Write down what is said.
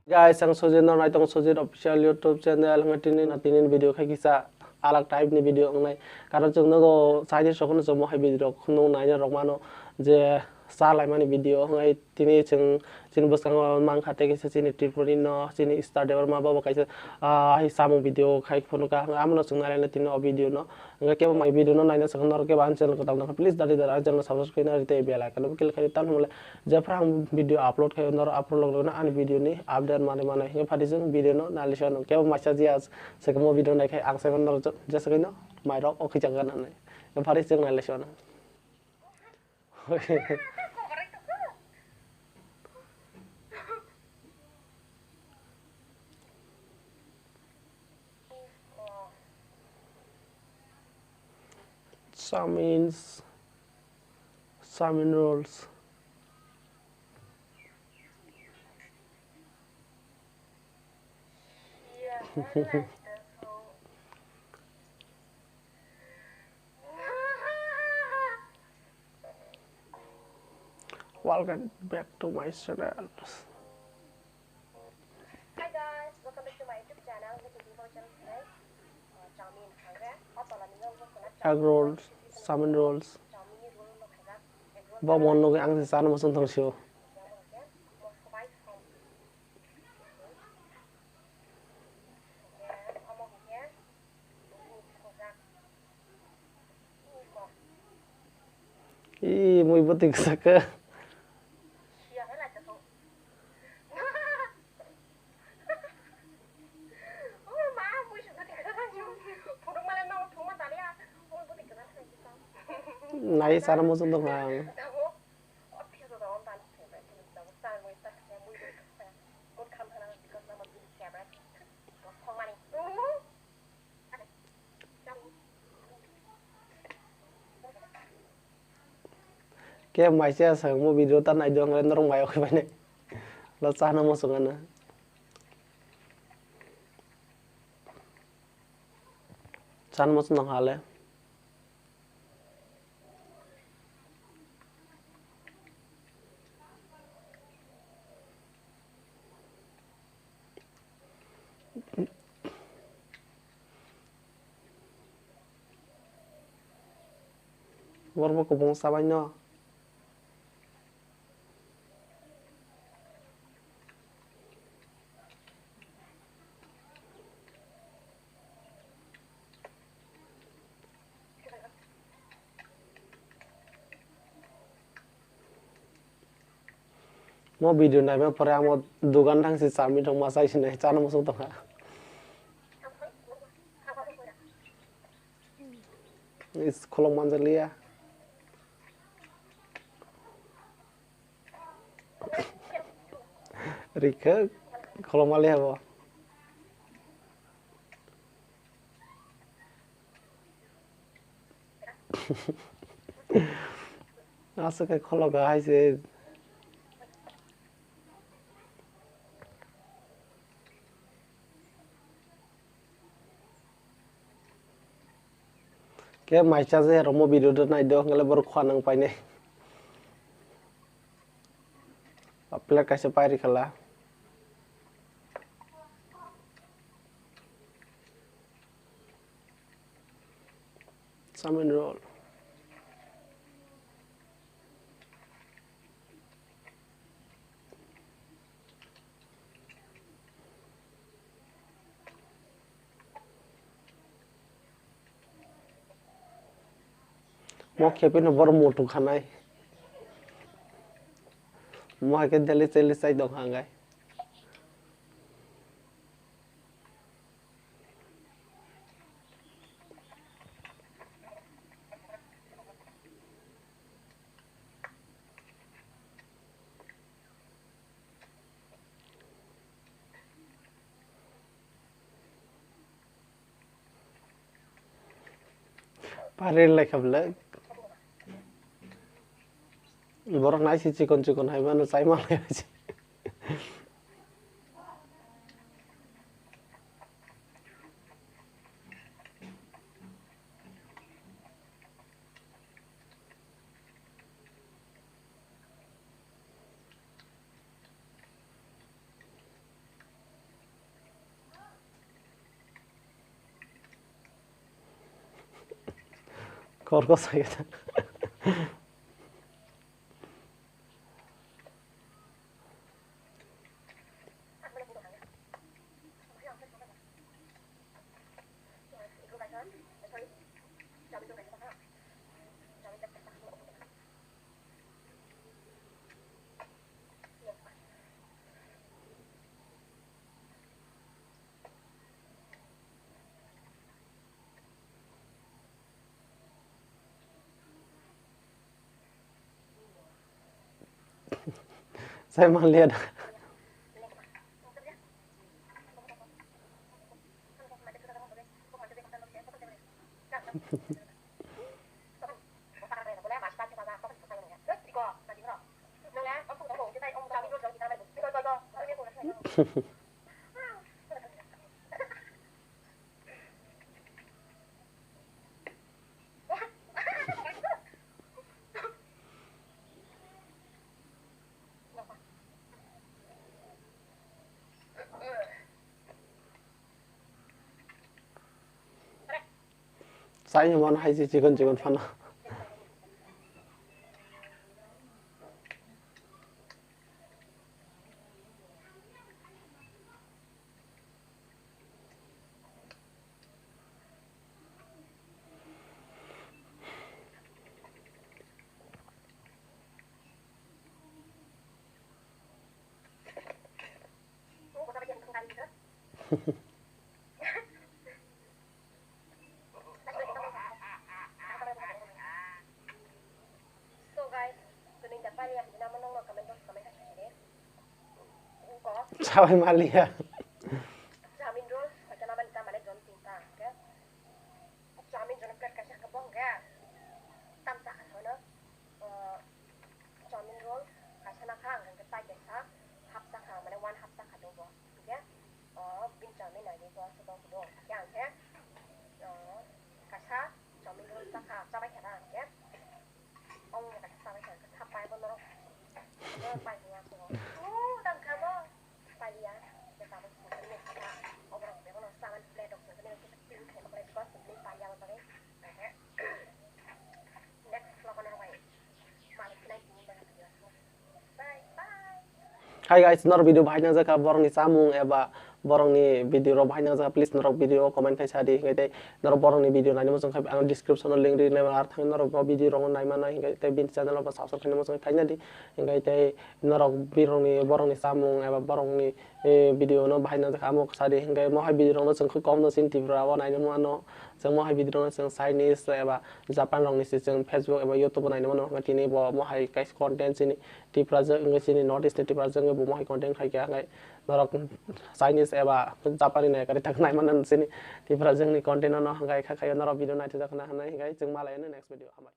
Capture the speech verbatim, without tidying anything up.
Guys, ang Sojit no nai tongo, Sojit Official YouTube channel. Hwnwi tini, tini video khai kisa alag type ni video wngnai. Karon chwng nogo Chinese rok no chwng mohai video rok khunung naina rok mano je sa laimani video wngnai. Tini chwng chini bwskango mankha tei kisa chini Tripuri no chini Star Debbarma bobo kaisa, ah, hai samung video khai phunukha. Amono chwng nai laina tini o video no. Hwnkhe kebo mai video no naina swkang norok kebo ani channel kwtal nokha, please dadi dadi ani channel subscribe khaina rite bell icon bo click khai tamo hwnle jephru ang video upload khaio norok upload logno ani video ni update manwi manai. Hwnkhe phati chwng video no nailai sano kebo maisa jia swkang o video naikhai ang sai norok jeswk no mairok o khijak gana nai. Hwnkhe phati chwng nailai sano. Chowmeins, chowmein rolls. Welcome back to my channel. Hi guys, welcome back to my YouTube channel. This is Devo Channel today. Uh, chowmein hangre. Egg rolls, chowmein rolls. Bo mon nugwi ang se chana muchung tong sio. Ih, mui bwtwi kwchak khe. Nai sana muchung tong ang. Khe maisa swkang mo video ta nai dong le norok mai o khe bai nai. Lo chana muchung ano. Chana muchung nang hale. Borok bo kwbangma chabaino. Mo video naima pore amo dugan thang si chami thang ma chai sinai chana muchung tongkha. Is kholok manjak liya. Rikhe kholok ma liya bo. Aswk khe khologo hai se. Khe maisa je romo video do nai do hwnle borok khwa nang painai. Plate kaisa pai rikhala. Chowmein roll. Mo khe phano borok muitu khanai. Mo hai khe daily daily chai tong kha ang gai. Pari lai kha bwlai. Borok nai se chikon chikon hai mano chai ma lai se. Khoroksa khe ta. Sai manliya da. Sai hwnba hai se chikon chikon phano. So guys, tini da pali ang dina mo nong no comment box comment ka sini. Ko. Sabai maliya. Chamin roll, hoite nama nita mane jon tinta, okay? Chamin jon plate kaisa ka bong ga. Tam sa ka hono. Chamin roll kaisa na kha ang ke tai kaisa hapsa kha mane one hapsa kha do bo. Okay? O bin chamin nai ni bo so do do. Yang he. Kaisa chamin roll sa kha, sa bai kha ang ke. Ong mo kaisa sabai kha, kha pai bo norok. Norok pai ni aso. U dang kha bo. Pai ya. Ke tabuk sungkhe ni kha. Oborok bego no saman plate rok sungkhe ni kha. Tin khai maklai ko sungkhe ni pai ya bo tore. Next vlog o norok bai. Malik nai tini bai. Bye bye. Hi guys, norok video bahai nang jakha borokni chamung eba borokni video rok bahai nang jakha, please norok video o comment khai sa di, hinkhai tei norok borokni video naina muchung khe ang description o link ri nai ar thang norok bo video rok naima nai hinkhai tei bini channel o bo subscribe khaina muchung khaina di, hinkhai tei norok birokni borokni chamung eba borokni video no bahai nang jakha amo sa di, hinkhai mohai video rok no chwng khe kom no chini Tripura o naina mano, chwng mohai video rok no chwng Chinese eba Japan rok ni se chwng Facebook eba YouTube o naina mano, hinkhai tini bo mohai kaisa content chini. Tiprajwk wngwi chini North East ni Tiprajwk wngwi bo mohai content khai kha, hwnkhai norok Chinese eba Japanni nai kari tak nai mano chini Tiprajwk ni content no hwnkhai kha khayo norok video naithok khna hwnwi hwnkhai chwng malai next video hambai.